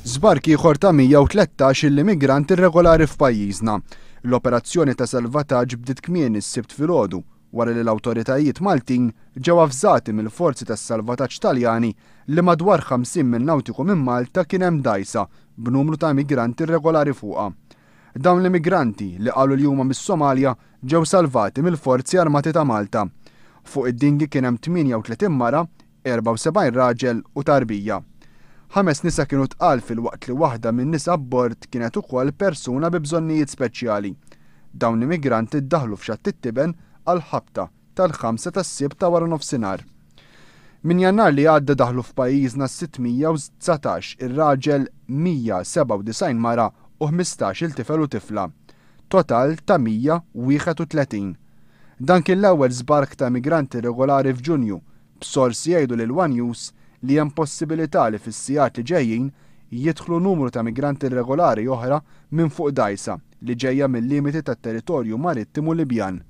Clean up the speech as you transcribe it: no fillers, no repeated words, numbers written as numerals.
Żbark ieħor ta' 113 il-immigrant irregolari f'pajjiżna. L-operazzjoni ta' salvataġġ bdiet kmieni s-Sibt filgħodu wara li l-awtoritajiet Maltin ġew avżati mill-forzi tas-salvataġġ Taljani li madwar 50 mil nawtiku minn Malta kien hemm dgħajsa b'numru ta' immigranti irregolari fuqha. Dawn l-immigranti, li qalu li huma mis-Somalja, ġew salvati mill-Forzi Armati ta' Malta. Fuq id-dinghy kien hemm 38 mara, 74 raġel u tarbija. Ħames nisa kienu tqal filwaqt li waħda min-nisa abbord kienet ukoll persuna bi bżonnijiet speċjali. Dawn l-immigranti ddaħlu f'Xatt it-Tiben għall-ħabta tal-ħamsa tas-Sibt ta' waranofsinhar. Minn Jannar li għadda daħlu f'pajjiżna 619 ir-raġel, 197 mara u 15-il tifel u tifla. Total ta' 131. Dan kien l-ewwel żbark ta' immigranti irregolari f'Ġunju, b'sorsi jgħidu lil one News li hemm possibilità li fis-sigħat li ġejjin jidħlu numru ta' migranti irregolari oħra minn fuq dgħajsa li ġejja mil-limiti tat-territorju marittimu Libjan.